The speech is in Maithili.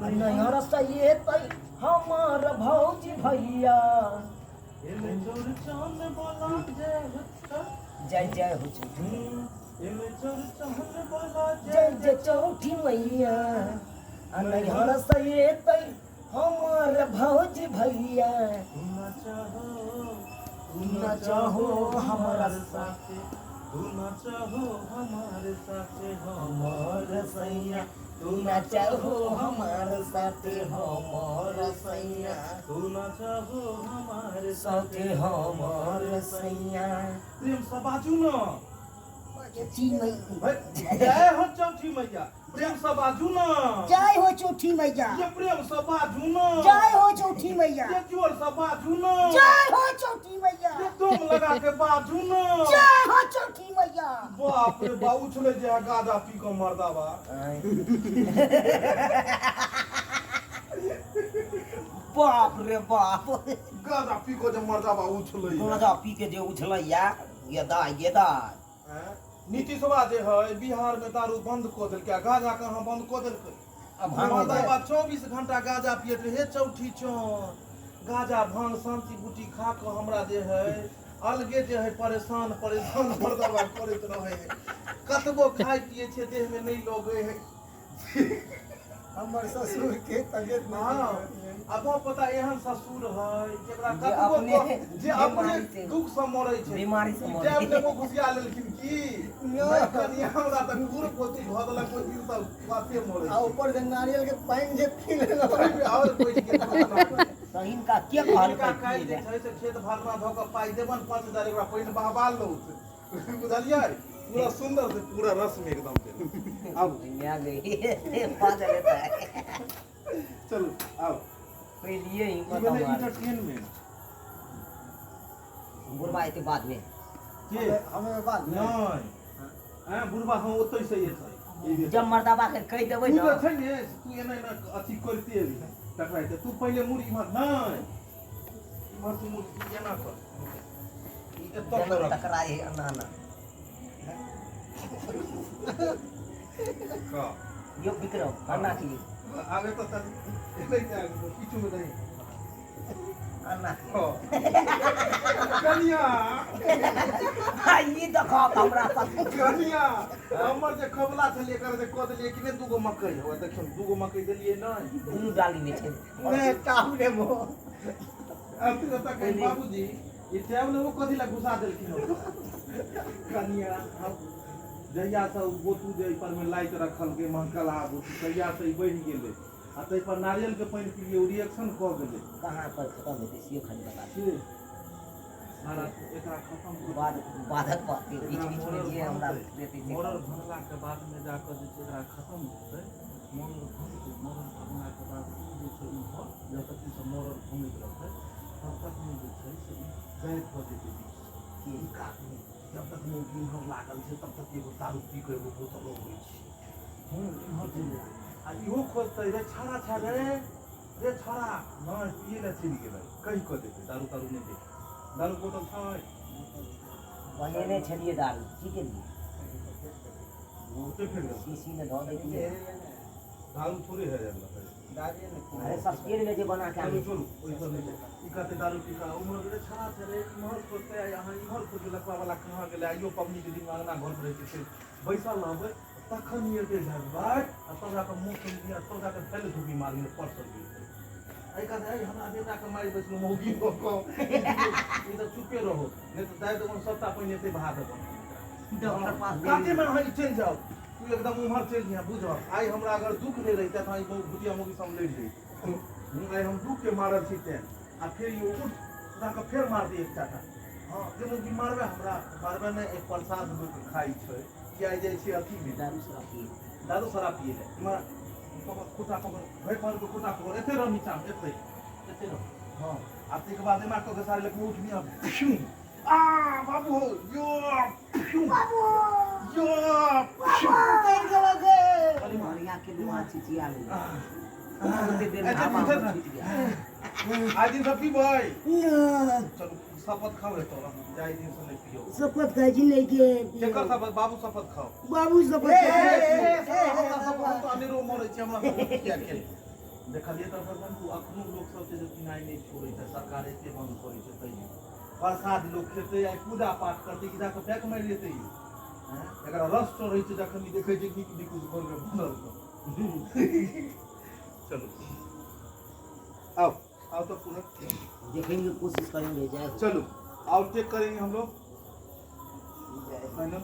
नैहर से एतै हमर भौजी भैया। जय जय हो चौठी, जय जय चौठी मैया। आ नैहर से एतै हमर भौजी भैया। तू न चाहो हमरा साथे, तू न चाहो हमारे साथे हमर सैया, तू न चाहो हमार साथे हमर सैया, तू न चाहो हमारे साथे हमर सैया। प्रेम से बाजू न। चौथी मैया, जय हो चौथी मैया। प्रेम से बाजू न। जय हो चौथी मैया। ये प्रेम से बाजू न। जय हो चौथी मैया। ये जोर से बाजू न। जय हो चौथी मैया। ये दम लगा के बाजू न। जय हो चौथी मैया। बाप रे बा, उछले जे है गाजा पी के मर्दा बा। बाप रे बाप, गाजा पी के जे मर्दा बा उछले। गाजा पी के जे उछलैया गेदा गेदा। नीतीशवा जे है बिहार में दारू बंद कऽ देलकै आ गाजा कहाँ बंद कऽ देलकै? आ भांग मर्दाबा 24 घंटा गाजा पियत रहे। चौठी चौन गाजा भांग शांति बूटी खा कऽ हमरा जे है अलगे जे है परेशान परेशान मर्दाबा करैत रहै है। कतबो खाइ पियै छै देह में नहि लगै है। हमर ससुर के तबियत नहीं। हाँ, अब पता एहन ससुर है जेकरा जे कतबो जे बीमारी अपने से- दुख से मरै छै, बीमारी से मरै टाइम नेबो घुसिया लेलखिन की नहि, कनिया हमरा तऽ गुड़ पोती धऽ देलक ओहि दिन तऽ बाते मरै आ ऊपर से नारियल के पानि जे पी लेलहुँ छै। आओर बैठ गेल। तऽ हिनका के हिनका कहलकै काल्हि जे पियै लए? छै से खेत भरना धऽ कऽ पाइ देबनि 5000, एकरा पानि बहबा लौत, बुझलियै? पूरा सुंदर से पूरा रस में एकदम देलक। आब दुनिया गई पागल है। चलू आब पहलिए ही ई पता भेलै मार इंटरटेनमेंट। बुढ़वा एते बाद में के हमें बाद में नहि आँय बुढ़बा, हम ओतै से एतै। जब मर्दाबा के कहि देबै तू ने जे छै ने, तू एना एना अथी करिते एबही टकराइते। तू पहिले मुड़ी इम्हर नहि, इम्हर तू मुड़ी तू एना कर, ई एतऽ जेना कर। टकराइ है एना एना। हँ। यो विक्रम अन्ना की आब एतऽ चल, एनाहिते आबि, पीछू मे नहीं। अन्ना की। हँ। कनिया आ, ई देखो हमरा पर। कनिया, हमर जे खबला छलियै एकर जे कऽ देलियै कि नहि? दूगो मकई हो, देखियौ, दूगो मकई देलियै नहि? दुनू डाली मे छै। नहि टाप ने मो अथी ओतऽ कही बाबूजी, ई टैब ने ओ कथी लए घुसा देलखिन हौ? कनिया, हम जहिया से ओ गोतू जे एहि पर मे लाइट रखलकै महकलहा गोतू, तहिया से ई बढ़ि गेलै आ ताहि पर नारियल के पानि पिलियै, ओ रिएक्शन कऽ गेलै। कहाँ पर खत्म हेतै सेहो खाली बता दे। के सारा एकरा खत्म कऽ बाद बाधक बात है, बीच एकरा बीच में मोरल जे हमरा भनतै, देतै से। मोरल भनलाके बादमे जाकऽ जे छै एकरा खत्म हेतै। मोरल भनतै, मोरल भनलाके बाद ई जे छै इम्हर जब तक ई सब मोरल भनैत रहतै तब तक नहि जे छै से ई गायब भऽ जेतै बीच की? ई कातमे जब तक मौगी इम्हर लागल छै तब तक एगो दारू पी कऽ एगो बोतल अबै छै। हूँ, इम्हर चलि जेतै आ इहो खोजतै, रे छौड़ा छै रे, रे छौड़ा, नहि पियै लए चलि गेलै कहि कऽ देतै। दारू तारू नहि देतै। दारू बोतल छै? बनेने छलियै दारू, की केलियै? ओते फेर गेल। शीशी में धऽ दैतियै। दारू थोड़े है जाए अरे सस्पेन में जे बना के चलू। आनै। चलू, ओहि सब नहि छै। ई कहतै दारू पी कऽ उम्हर रे छौड़ा छै रे, इम्हर खोजतै आ अहाँ इम्हर खोजबै, लफड़ा वाला कहाँ गेलै? आइयो पबनी के दिन अंगना घर पर रहै छै से बैसल रहबै, तखन ई एतै झगबाट आ तब जाकऽ मुँह सुन, तब जाकऽ फैल धूपी मारली परसल गिरतै। एहि कहतै, ऐ हमरा बेटाके मारि बैसलहुँ मौगी कऽ कऽ। ई तऽ चुपे रहो, नहि तऽ दाबि देबनि सबटा पानि एतै बहा देबनि। डॉक्टर पास। काते मे अहाँ ई चलि जाउ, तू एकदम उम्हर चलि जइहें। बुझह, आइ हमरा अगर दुख नहि रहितै तऽ ई भुतिया मौगी से हम लड़ि जैतहुँ। आइ हम दुख के मारल छी तें। आ फेर ई उठ जाकऽ फेर मार दी एक चाटा। हँ जे मौगी मारबै हमरा, मारबै नहि। एक प्रसाद लोक खाइ छै कि आइ जाइ छै अथीमे दारू शराब पियै। दारू शराब पियै लए। इम्हर पकड़, खुटा पकड़, भरि पर के खुटा पकड़, एते रह नीचामे, एते एते रह। हँ, आ ताहिके बाद एना कऽ के सारे लग उठ मियाँ, आ बाबू हो यो बाबू यो उतर गेलो गे। अरे माँ। मरिया के लुआ चिचिया ले ओते देर अच्छा, हवा उठे में ना। छूट गया। आइ दिन से पीबै? ना। चलू, शपथ खाओ एतऽ, जाहि दिन से नहि पियौ। शपथ खाइ छी नहि के। केकर शपथ? बाबू शपथ खाओ। बाबू शपथ ए, खाइ ए, छी। ए, हमरा शपथ, हम तऽ अनेरो मरै छी, हमरा शपथ किया केलकै? देखलियै तऽ भगवान अखनो लोक सब छै जे पिनाइ नहि छोड़ै छै, सरकार एते बंद करै छै तैयो प्रसाद लोक खेतै आ पूजा पाठ करतै कि जाकऽ पैक मारि लेतै। एकरा रस चढ़ै छै जखन ई देखै छै नीक नीक घरमे बनल। चलू आओ आओ तो पूरा देखेंगे, कोशिश करेंगे। जय हो। चलो आउट टेक करेंगे हम लोग। फाइनल।